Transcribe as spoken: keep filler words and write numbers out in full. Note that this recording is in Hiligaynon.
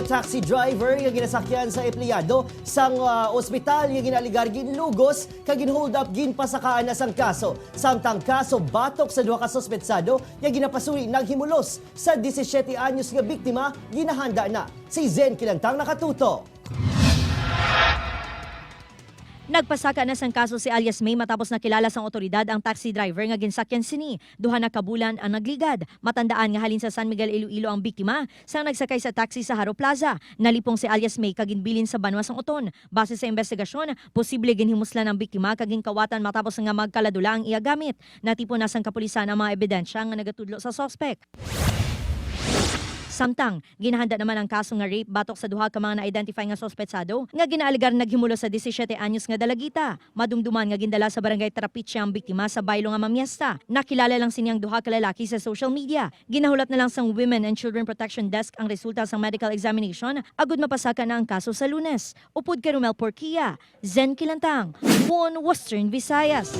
Taxi driver nga ginasakyan sa empleyado sang, ah, ospital nga ginaaligar ginlugos kag gin-hold up, ginpasakaan na sang kaso. Samtang kaso batok sa duha ka suspetsado nga ginapasuli naghimulos sa disisiete anyos nga biktima ginahanda na. Si Zen Kilantang nakatutok. Nagpasaka na sang kaso si alias May matapos nakilala sang awtoridad ang taxi driver nga ginsakyan sini. Duha na ka bulan ang nagligad. Matandaan nga halin sa San Miguel, Iloilo ang biktima sang nagsakay sa taxi sa Haro Plaza. Nalipong si alias May kag ginbilin sa banwa sang Oton. Base sa investigasyon, posible ginhimuslan ang biktima kag ginkawatan matapos nga magkaladula ang iya gamit. Natipon na sang kapulisan ang mga ebidensya nga nagatudlo sa suspek. Samtang, ginahanda naman ang kaso nga rape batok sa duha ka mga na-identify nga suspetsado nga ginaalegar naghimulos sa disisiete anyos nga dalagita. Madumduman nga gindala sa Barangay Trapiche ang biktima sa baylo nga mamiesta. Nakilala lang sini ang duha ka lalaki sa social media. Ginahulat na lang sang Women and Children Protection Desk ang resulta sang medical examination agud mapasaka na ang kaso sa Lunes. Upod kay Romel Porquia, Zen Kilantang, One Western Visayas.